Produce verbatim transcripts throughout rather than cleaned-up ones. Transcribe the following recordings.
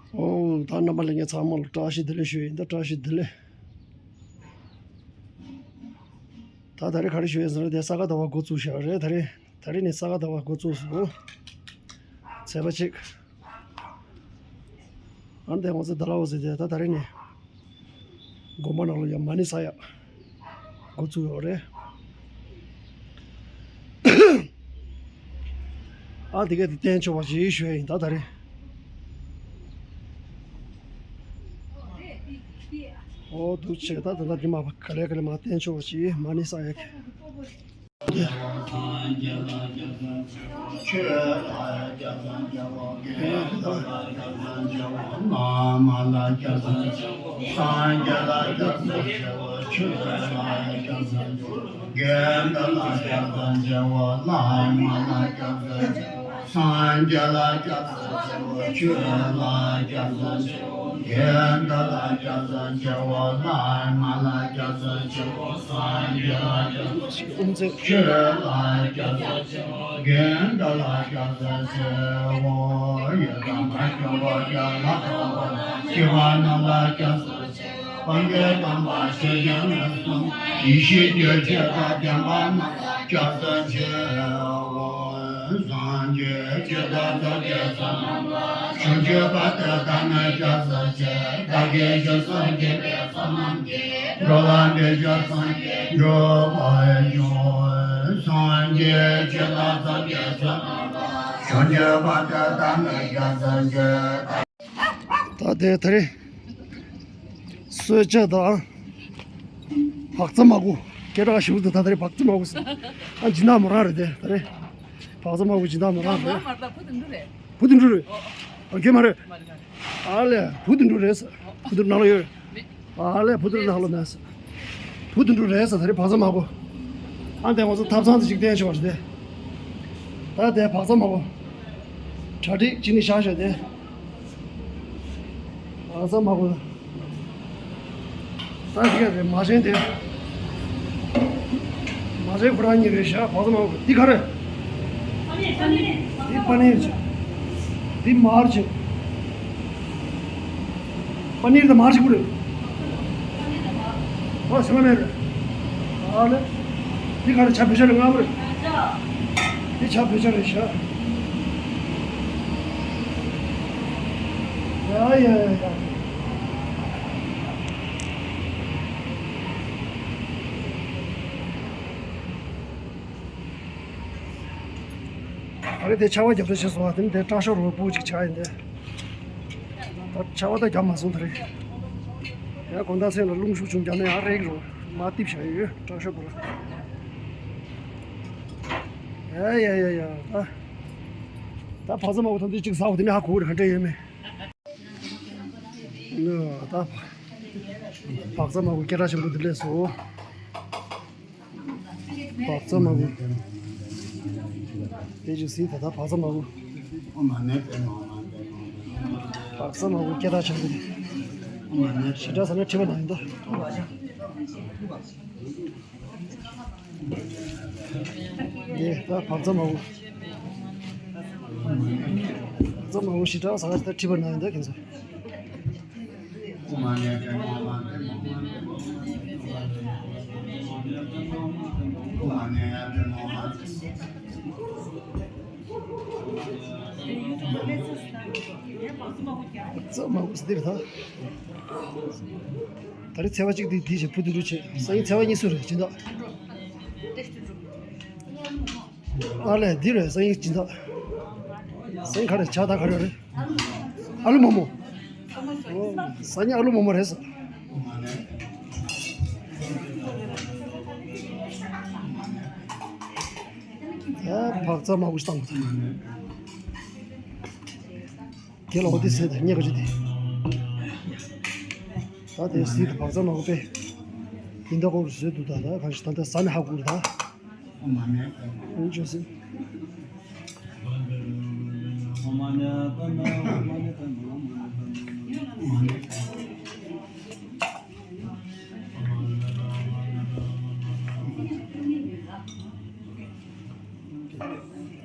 ཨོ་ད་རྣམ་པ་ལྷན་རྒྱས་ཚང་མ་ལ་བཀྲ་ཤིས་བདེ་ལེགས་ཞུ་ཡིན། ད་བཀྲ་ཤིས་བདེ་ལེགས། ད་ད་རེས་ག་རེ་ཞུ་ཡིན་ཟེར་ན། དེ་ས་ག་ཟླ་བ་འགོ་བཙུགས་བཞག་རེད། ད་རེས་ད་རེས་ནས་ས་ག་ཟླ་བ་འགོ་བཙུགས་སོང་། ཚེས་པ་གཅིག་ཨ་འདས་ང་ཚོ་ད་ལ་འོ་ཟེར་དེ་ད་ད་རེས་ནས་དགོན་པ་ནང་ལ་ཡང་མ་ཎི་བསགས་ཡག་འགོ་བཙུགས་ཡོད་རེད། ཨ་དེ་ག་དེ་བསྟན་ཆོག་པ་ཞིག་ཞུ་ཡ་ཡིན། ད་ད་རེས། ཨོ་འདུག་བྱས། ད་ད་ད་དེ་མ་ག་ལེ་ག་ལེ་མ་བསྟན་ཆོག་པ་ཞིག་མ་ཎི་བསགས་ཡ། སངས་རྒྱས་ལ་སྐྱབས་སུ་མཆིའོ། ཆོས་ལ་སྐྱབས་སུ་མཆིའོ། སངས་རྒྱས་ལ་སྐྱབས་སུ་མཆིའོ། ཆོས་ལ་སྐྱབས་སུ་མཆིའོ། དགེ་འདུན་ལ་སྐྱབས་སུ་མཆིའོ། བླ་མ་ལ་སྐྱབས་སུ་མཆིའོ། སངས་རྒྱས་ལ་སྐྱབས་སུ་མཆིའོ། ཆོས་ལ་སྐྱབས་སུ་མཆིའོ། དགེ་འདུན་ལ་སྐྱབས་སུ་མཆིའོ། ཡི་དམ་དཀོན་མཆོག་རྒྱལ་བ་དང་། སྐྱེ་བ་རྣམས་ལ་སྐྱབས་སུ་མཆིའོ། སངས་རྒྱས་དམ་པ་ཆོས་ཀྱི་དངོས་སམ། ཡེ་ཤེས་ཀྱི་ཆོས་དང་ལྡན་པ་རྣམས་ལ་སྐྱབས་སུ་མཆིའོ། སངས་རྒྱས་ཆོས་དང་ཐམས་ཅད་མཁྱེན་པ། བྱང་ཆུབ་བར་དུ་བདག་ནི་སྐྱབས་སུ་མཆི། བདག་གིས་ཆོས་སུ་མཁྱེན་པའི་ཚོགས་རྣམས་ཀྱིས། འགྲོ་བ་འདི་ཕྱིར་སངས་རྒྱས་འགྲུབ་པར་ཤོག། སངས་རྒྱས་ཆོས་དང་ཐམས་ཅད་མཁྱེན་པ། བྱང་ཆུབ་བར་དུ་བདག་ནི་སྐྱབས་སུ་མཆི། ད་དེ་ད་རེས་གསོལ་ཇ་དང་བག་ཚ་མ་གུ་སྐད་གྲགས་ཞེ་པོ་འདུག་ད་ད་རེས་བག་ཚ་མ་གུ་ཟེར། ཨ་སྦྱིན་བདག་མོ་རང་རེད་དེ། ད་རེས་བག་ཚ་མ་གུ་སྦྱིན་བདག་མོ་རང་རེད། མ་མ་རེད། བུ་དེ་འགྲོ་རེད། བུ་དེ་འགྲོ་རེད། ཨ་ཁྱོད་མ་རེད། མ་རེད། མ་རེད། ཨ་ལས་བུ་དེ་འགྲོ་རེད་ཟེར། བུ་དེ་ནང་ལ་ཡོད་རེད། མེད། ཨ་ལས་བུ་དེ་ནང་ལ་མེད་ཟེར། བུ་དེ་འགྲོ་རེད་ཟེར། ད་རེས་བག་ཚ་མ་གུ། ཨ་འདས་ང་ཚོ་ཐབ་ཚང་དེ་ཅིག་བསྟན་ཆོག་ཞིག་དེ། ད་དེ་བག་ཚ་མ་གུ། གྲ་སྒྲིག་བྱས་ནས་བཞག་ཤག་དེ། བག་ཚ་མ་གུ། ད་དེ་ག་རེད། མ་བྱན་དེ། མ་བྱན་ཁོ་རང་གཉིས་རེད་ཤག་བག་ཚ་མ་གུ། འདི་ག་རེད། འདི་པ་ནིར་བྱས། འདི་མར་བྱས། པ་ནིར་དང་མར་གཅིག་པུ་རེད། ཨ་ཟེར་བ་མེད་རེད། ཨ་ལེ། འདི་ག་རེ་ཇ་བོད་ཇ་རེད། མངར་མོ་རེད། འདི་ཇ་བོད་ཇ་རེད་ཤག་ཡ་ཡ་ཡ་ཡ། ཨ་རེ་དེ་ཆར་པ་རྒྱབ་ས་བྱས་སོང་བ། དེ་ནི་དེ་སྐྲ་ཤོར་བ་སྤུ་གཅིག་ཆགས་ཡིན་དེ། ད་ཆར་པ་ད་རྒྱབ་མ་སོང་ད་རེས། ཡ་དགོང་དག་མཚན་ལ་རླུང་ཤུགས་ཆུང་རྒྱབ་ན་ཡང་རེག་རོ། མ་གཏིབས་བཞག་ཡོད་སྐྲ་ཤོར་བ་ལ། ཡ་ཡ་ཡ་ཡ། ད་ད་བག་ཚ་མ་གུ་ཐམས་ཅད་གཅིག་ཟ་བ་དེ་ནི་ཧ་གོ་གི་རེད། ག་འདྲ་ཡོད་མེད། ད་བག་ཚ་མ་གུ་སྐད་གྲགས་ཆེན་པོ་འདི་སླེབས་སོང་། བག་ཚ་མ་གུ། དེ་ཅིག་གཟིགས་ད། ད་བག་ཚ་མ་གུ། བག་ཚ་མ་གུ་སྐད་གྲགས་ཆེན་པོ་འདི། ཞེ་དྲག་ཟ་ན་མཁྲིས་པ་ན་ཡིན་ད། འདི་ད་བག་ཚ་མ་གུ། བག་ཚ་མ་གུ་ཞེ་དྲག་ཟ་ན་ད་མཁྲིས་པ་ན་ཡིན་ད་ཁྱེད་ཚོ། ཚ་མ་གུ་འདི་རེད་ད། ད་རེས་ཚེས་པ་གཅིག་འདི་འདི་བྱས་བུ་དུད་འགྲོ་བྱས། སང་ཉིན་ཚེས་པ་གཉིས་སུ་རེད་སྦྱིན་བདག་ཨ་ལས་འདི་རེད་སང་ཉིན་སྦྱིན་བདག་སང་ཉིན་ག་རེ་ཇ་ད་ག་རེ་རེད། ཨ་ལུ་མོག་མོག་ཨོ། སང་ཉིན་ཨ་ལུ་མོག་མོག་རེད་ཟེར། ཨ་བག་ཚ་མ་གུ་ཞིག་བཏང་དགོས། དེ་ལ་འོ་དེ་ཟེར་ད་རྙེད་ག་ཅི་དེ། ད་དེ་ཟིག་ད་བག་ཚ་མ་གུ་པས། དེ་འདྲ་ཁོ་རུ་བཟོས་འདུག་ད་ད་ག་ཞིག་ད་ད་ཟ་ནས་ཧ་གོ་རེད་ད། འོ་ཅོ་སི།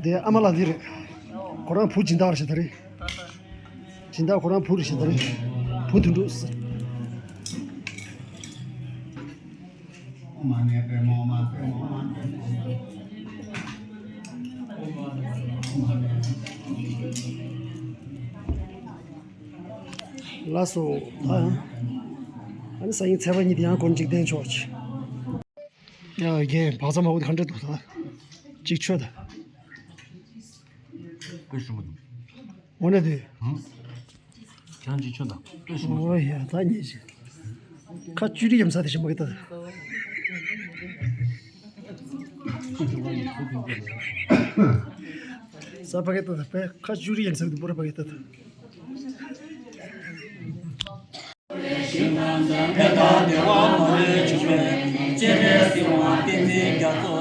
དེ་ཨ་མ་ལགས་འདི་རེད། ཁོ་རང་བུ་སྦྱིན་བདག་རེད་ཤག་ད་རེས། སྦྱིན་བདག་ཁོ་རང་བུ་རེད་ཤག་ད་རེས་བུ་དོན་གྲུབ་ཟེར། ལགས་སོ། ད་ཡང་ཨ་ནི་སང་ཉིན་ཚེས་པ་གཉིས་དེ་ཡང་སྐོར་གཅིག་བསྟན་ཆོག་ཅིག་ཡ་རྒན་བག་ཚ་མ་བོ་དེ་ག་འདྲ་འདུག་ད་གཅིག་མཆོད་ད། དཔེ་ཞིམ་པོ་འདུག་འོ་ན་དེ། ཧུམ། ཁྱེད་རང་ཅིག་མཆོད་དང་། དཔེ་ཞིམ་པོ་འདུག་འོ་ཡ་ད་ཉེ་ཞིག་ཁ་བཅུ་རི་ཡམ་ས་དེ་ཞིམ་པོ་གི་ད། ས་ཕ་གི་ད་ད་པའི་ཁ་བཅུ་རི་ཡམ་ས་གི་པུ་ར་ཕ་གི་ད་ད། ཞིང་ཁམས་ཀྱི་ཕན་བཏགས་བདེ་བ་མ་ལུས་འབྱུང་བའི་སྤྱན་རས་གཟིགས་དབང་བསྟན་འཛིན་རྒྱ་མཚོ་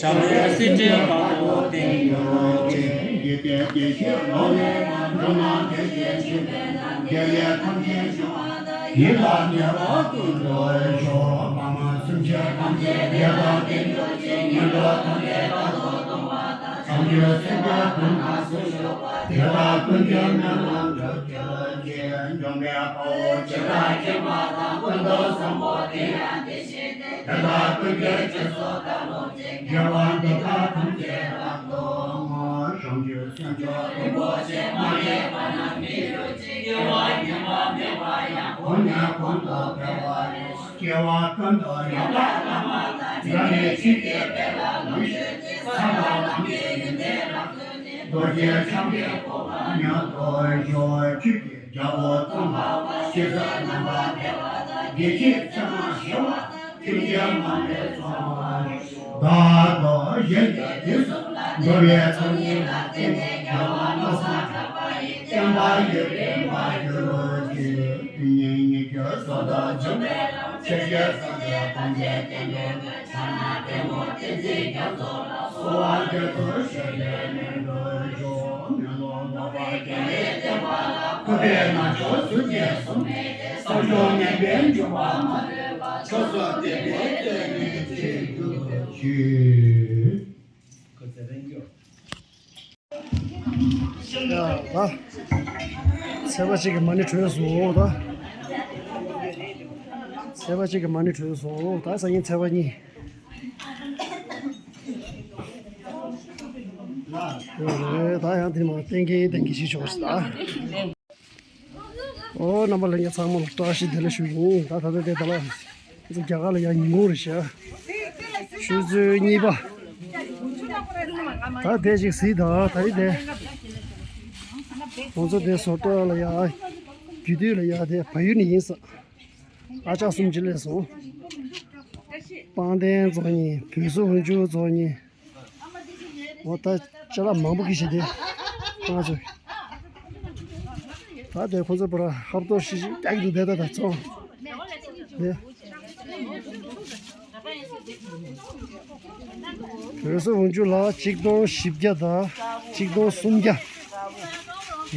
ཞབས་ལ་སྲིད་མཐའི་བར་དུ་བརྟན་གྱུར་ཅིག་འཇིག་རྟེན་བདེ་གཤེགས་འགྲོ་བའི་འགྲོ་རྣམས་བདེ་ཞིང་སྐྱིད་པའི་བདེ་ལེགས་ཐམས་ཅད་འབྱུང་བ་དང་། ཡིད་ལ་ངེས་པ་ཀུན་ཏུ་ཤོག །དཔའ་མོ་སེམས་ཅན་ཐམས་ཅད་བདེ་དང་ལྡན་གྱུར་ཅིག །ངན་འགྲོ་ཐམས་ཅད་རྟག་ཏུ་སྟོངས་པ་དང་། བྱང་ཆུབ་སེམས་དཔའི་གོ་འཕང་སུ་ཞུགས་པ། དེ་དག་ཀུན་གྱི་སྨོན་ལམ་འགྲུབ་གྱུར་ཅིག །འབྱུང་པོའི་དཔའ་བོ་ཇི་ལྟར་མཁྱེན་པ་དང་། ཀུན་ཏུ་བཟང་པོ་དེ་ཡང་དེ་བཞིན་ཏེ། དེ་དག་ཀུན་གྱི་རྗེས་སུ་བདག་སློབ་ཅིང་། དགེ་བ་འདི་དག་ཐམས་ཅད་རབ་ཏུ་བསྔོ། བྱང་ཆུབ་སེམས་མཆོག་རིན་པོ་ཆེ་མ་སྐྱེས་པ་རྣམས་མི་འགྲུབ་ཅིང་། སྐྱེ་བ་ངན་པ་མེད་པ་ཡང་། གོང་ནས་གོང་དུ་འཕེལ་བར་ཤོག །སྐྱེ་བ་ཀུན་ཏུ་ཡང་དག་བླ་མ་དང་། འབྲལ་མེད་ཆོས་ཀྱི་དཔལ་ལ་ལོངས་སྤྱོད་ཅིང་། ས་དང་ལམ་གྱི་ཡོན་ཏན་རབ་ཐོས་ཏེ། རྡོ་རྗེ་འཆང་གི་གོ་འཕང་མྱུར་དུ་ཤོག །ཆོས་ཀྱི་རྒྱལ་པོ་ཙོང་ཁ་པ་ཞེ་ས་རྣམ་པར་ཕེབས་པ་དང་། དགེ་བཤེས་ཚད་མ་ཞི་བ་དང་། མཐུན་རྐྱེན་མང་པོས་ཚོགས་པར་ཤོག །བདག་ཏུ་གཞན་གྱི་དུས་གསུམ་ལ། འགྲོ་བའི་ཚོགས་གཉིས་ལ་བརྟེན་ནས། རྒྱལ་བ་བློ་བཟང་གྲགས་པ་ཡི། བསྟན་པ་ཡུན་རིང་བར་གྱུར་ཅིག །དེ་ཉིད་ཉིད་ཀྱི་ཟོལ་དུ་འཇུག་པའི་ལམ། ཆོས་ཀྱི་སངས་རྒྱས་ཐམས་ཅད་བསྟན་པའི་སྔོན། ཕྱག་ན་པདྨོ་བསྟན་འཛིན་རྒྱ་མཚོ་ལ། གསོལ་བ་རྒྱ་མཚོ་ཞལ་ལས་ལེན་དུ་ཤོག །མེ་ལོང་ལོག་པའི་རྒྱ་མཚོའི་བསྟན་པ་ལ། འཁོར་བའི་ནག་ཕྱོགས་སུ་སྐྱེ་གསུམ་མེད་དེ། སངས་རྒྱས་ངན་པའི་འབྱུང་བ་མ་ལུས་པ། མཆོག་གསུམ་བསྟན་པའི་དོན་ནི་ཆེད་དུ་གྱུར། ཡ་ད། ཚེས་པ་གཅིག་གི་མ་ཎི་གྲོལ་སོང་ད། ཚེས་པ་གཅིག་གི་མ་ཎི་གྲོལ་སོང་ད། སང་ཉིན་ཚེས་པ་གཉིས། ཡོད་རེད་ད། ཡང་དེ་མ་གཏན་འཁེལ་གཏན་འཁེལ་ཞིག་ཆོག་ཞིག་ད། ཨོ་རྣམ་པ་ལྷན་རྒྱས་ཚང་མ་ལ་བཀྲ་ཤིས་བདེ་ལེགས་ཞུ་ཡིན། ད་ད་ལྟ་དེ་ད་ལ་རྒྱ་གར་ལ་ཡང་ཉིན་གུང་རེད་ཤག་ཆུ་ཚོད་གཉིས་པ། ད་དེ་ཅིག་གཟིགས་དང་ད་རེས་དེ། ཁོང་ཚོ་དེ་བཟོ་གྲྭ་ལ་ཡ། རྒྱུད་སྟོད་ལ་ཡ་དེ་བལ་ཡུལ་ནས་ཡིན་ས། ཨ་ཅག་གསུམ་ཅིག་སླེབས་སོང་། པང་གདན་རྫོང་གཉིས་བོད་སོག་འོན་ཆུ་རྫོང་གཉིས། འོ་ད་ཅ་ལག་མང་པོ་གི་ཞིག་དེ། ང་ཚོ། ད་དེ་ཁོ་ཚོ་པར་ཧབ་ཏོ་ཤི་ཤི་རྒྱག་གི་འདུག་དེ་ད་ད་ཚོང་། དེ། བོད་སོག་འོན་ཆུ་ལ་གཅིག་སྟོང་བཞི་བརྒྱ་དང་གཅིག་སྟོང་སུམ་བརྒྱ།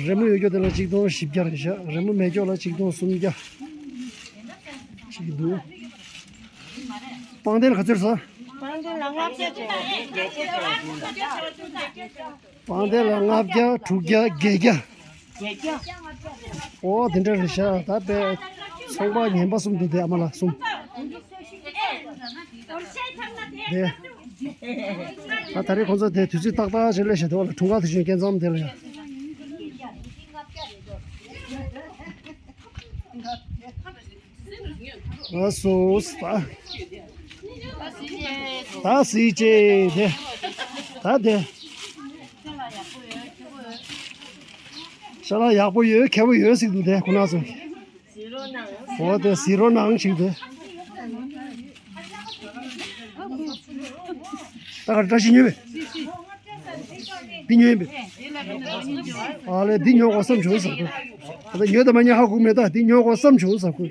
རི་མོ་ཡོད་རྒྱུ་དེ་ལ་གཅིག་སྟོང་བཞི་བརྒྱ་རེད་ཤག་རི་མོ་མེད་རྒྱུ་ལ་གཅིག་སྟོང་སུམ་བརྒྱ། ཅིག་འདུག་པང་གདན་ལ་ག་ཚོད་ཟ། པང་གདན་ལ་ལྔ་བརྒྱ་བྱས། པང་གདན་ལ་ལྔ་བརྒྱ་དྲུག་བརྒྱ་བརྒྱད་བརྒྱ། བརྒྱད་བརྒྱ། ཨོ་དེ་འདྲ་རེད་ཤག་ད་དཔེ་ཚོང་པ་ངན་པ་གསུམ་འདུག་དེ་ཨ་མ་ལགས་གསུམ། དེ། ད་ད་རེས་ཁོང་ཚོ་དེ་དུས་ཚོད་ཏག་ཏག་ཅིག་སླེབས་ཤག་དེ་བ་ལ་འཁྲུངས་སྐར་དུས་ཆེན་སྐལ་བཟང་དེ་ལ་ཡ། ཨ་སོ་ད། ད་སི་ཅེ་དེ། ད་དེ། ཤ་ལག་ཡག་པོ་ཡོད་མཁས་པོ་ཡོད་ཟེར་འདུག་དེ་ཁོ་ན་ཚོ། འོ་དེ་ཟི་རོ་ནང་ཞིག་དེ། ད་ག་བཀྲ་ཤིས་ཉོས་པས། འདི་ཉོས་པས། ཨ་ལས་འདི་ཉོ་དགོས་བསམ་བྱུང་ཟེར་གོ། ཨ་ད་ཉོས་དང་མ་ཉོས་ཧ་གོ་མེད། ད་འདི་ཉོ་དགོས་བསམ་བྱུང་ཟེར་གོ།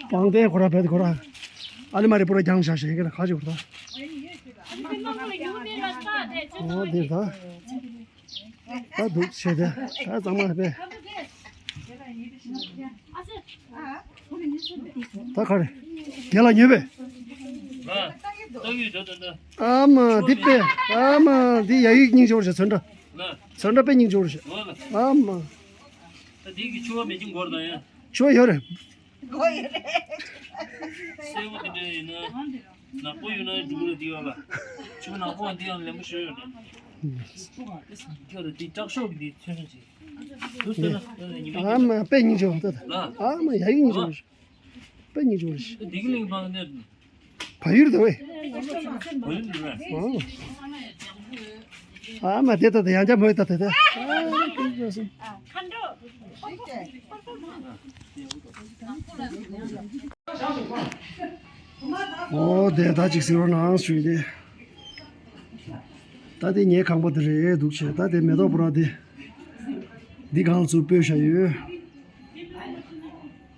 པང་གདན་ཁོ་ར་བེད་ཁོ་ར། ཨ་ནི་མ་རེ་པོ་ར་རྒྱང་བཞག་ཞེས་ཀྱི་ལ་ཁ་ཅིག་བུར་ད། འོ་འདིར་ད། ད་འདུག་བྱས་ཏེ་ད་གཙང་མ་དཔེ། ད་ག་རེ། རྒན་ལགས་ཉོས་པས། ལ། ཏོག་ཡོད་དོ་དོ་དོ། ཨ་མ་འདི་དཔེ། ཨ་མ་འདི་ཡ་ཡིག་སྙིང་རྗེ་བོ་རེད་ཚོན་ཁྲ། ལ། ཚོན་ཁྲ་དཔེ་སྙིང་རྗེ་བོ་རེད། ལ་ལ། ཨ་མ། ད་འདི་གི་ཆུ་བ་མེད་ཀྱི་འགོར་དང་ཡ། ཆུ་བ་ཡོད་རེད། སེར་པོ་དེ་འདྲ་ཡིན་ན། ནག་པོ་ཡོད་ན་འབྲུག་ལ་འདི་ཡོད་ལ། ཆུ་བ་ནག་པོ་འདི་ཡང་ལེན་པོ་ཞོ་ཡོད་རེད། ཁྱོད་ར་འདི་སྐྲག་ཤོག་གི་འདི་ཚོན་ཅིག་ཨ་མ་དཔེ་སྙིང་རྗེ་བོ་ད་ད། ཨ་མ་ཡ་ཡིག་སྙིང་རྗེ་བོ་རེད། དཔེ་སྙིང་རྗེ་བོ་རེད། འདི་གི་གླིང་བང་ནས། བལ་ཡུལ་དུ་བས། བལ་ཡུལ་དུ་བས། ཨ་མ་དེ་ད་ད་ཡང་བསྐྱར་མོས་ད་ད་ད། ཨོ་དེ་ད་ཅིག་ཟེར་བ་ནང་ཞུས་ཏེ། ད་དེ་ངའི་ཁང་པ་དེ་རེད་འདུག་བྱས། ད་དེ་མེ་ཏོག་པོ་ར་དེ། འདི་གང་ཚུར་སྤོས་བཞག་ཡོད།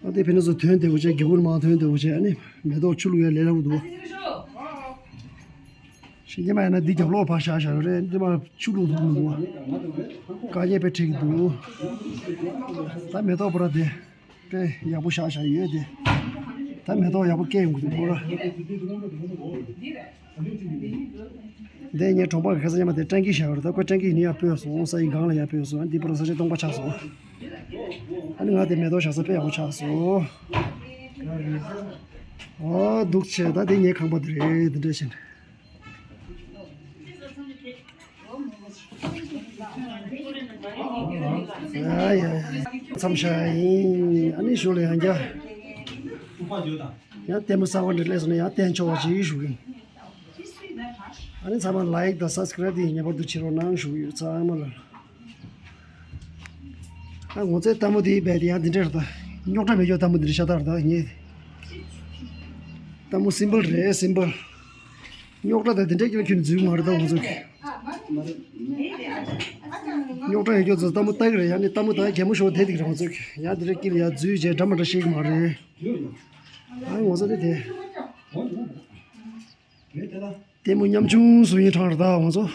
ཨ་དེ་ཕན་ཚུན་ཐོན་བདེ་བོ་བྱས། སྒེའུ་ཁུང་མང་ཐོན་བདེ་བོ་བྱས། ཨ་ནི་མེ་ཏོག་ཆུ་བླུགས་ཡ་ལས་སླ་པོ་འདུག་ཤིང་རྗེས་མ་ཡིན་ན་འདི་རྒྱབ་ལོགས་ཕར་བཞག་བཞག་ཡོད་རེད། འདི་མ་ཆུ་བླུགས་ཐུབ་མི་འདུག་དཀའ་ངལ་དཔེ་འཕྲད་ཀྱི་འདུག་ད་མེ་ཏོག་པོ་ར་དེ་དཔེ་ཡག་པོ་བཞག་བཞག་ཡོད་དེ། ད་མེ་ཏོག་ཡག་པོ་སྐྱེ་ཡོང་གི་འདུག་པོ་ར། འདི་ངའི་གྲོང་པ་གི་ཁ་སང་ཉི་མ་དེ་སྤྲང་ཀི་བཞག་ཡོད་རེད། ད་ཁོས་སྤྲང་ཀི་ཡིན་ནི་ཡར་སྤོས་སོང་། ས་ཡི་སྒང་ལ་ཡར་སྤོས་སོང་། ཨ་འདི་པར་ས་ཆ་སྟོང་པ་ཆགས་སོང་། ཨ་ནི་ང་དེ་མེ་ཏོག་བཞག་ས་དཔེ་ཡག་པོ་ཆགས་སོང་། ཨོ་འདུག་བྱས། ད་དེ་ངའི་ཁང་པ་དེ་རེད། འདི་འདྲ་བྱས་ནས། ཡ་ཡ་ཡ། མཚམས་བཞག་ཡིན། ཨ་ནི་ཞོར་ལ་ཡང་བསྐྱར། ཡང་ལྟད་མོ་གསར་པ་འདྲ་སླེབས་སོང་ན་ཡང་བསྟན་ཆོག་པ་ཅིག་ཞུ་གི་ཡིན། ཨ་ནི་ཚང་མ་ལའིཀ་དང་སབ་སི་ཀ་རེབ་དེ་ངེས་པར་དུ་བྱེད་རོགས་གནང་ཞུ་གི་ཡོད་ཚང་མ་ལ། ཨ་ངོ་ཚའི་ལྟད་མོ་དེ་རྦད་དེ་ཡང་འདི་འདྲ་རེད་ད། རྙོག་དྲ་མེད་ཀྱོག་ལྟད་མོ་འདི་འདྲ་ཤ་སྟག་རེད་ད་ངས། ལྟད་མོ་སིམ་པལ་རེད་སིམ་པལ། རྙོག་དྲ་དང་འདི་འདྲ་ཀྱང་ཁྱོན་འཛུལ་མ་རེད་ད་ང་ཚོ་གི། རྙོག་དྲ་ཡོད་ཀྱོག་ཚོ་ལྟད་མོ་ལྟ་གི་རེད། ཡང་ནི་ལྟད་མོ་ལྟ་གད་མོ་ཤོར་བསྡད་ཀྱི་རེད་ང་ཚོ་གི། ཡང་འདི་འདྲ་དཀྱིལ་ལ་ཡང་འཛུལ་བྱས་འདྲ་མ་འདྲ་ཤེས་ཀྱི་མ་རེད། ཨ་ངོ་ཚ་དེ་དེ། ལྟད་མོ་ཉམ་ཆུང་བཟོ་ཡིན་གྲང་རེད་ད་ང་ཚོ།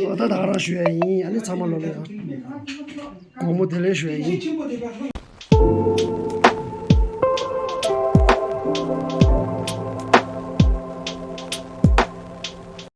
ཨོ་ད་ད་ག་རང་ཞུ་ཡ་ཡིན། ཨ་ནི་ཚང་མ་ལོ་ལ་ཡང་དགོང་མོ་བདེ་ལེགས་ཞུ་ཡ་ཡིན།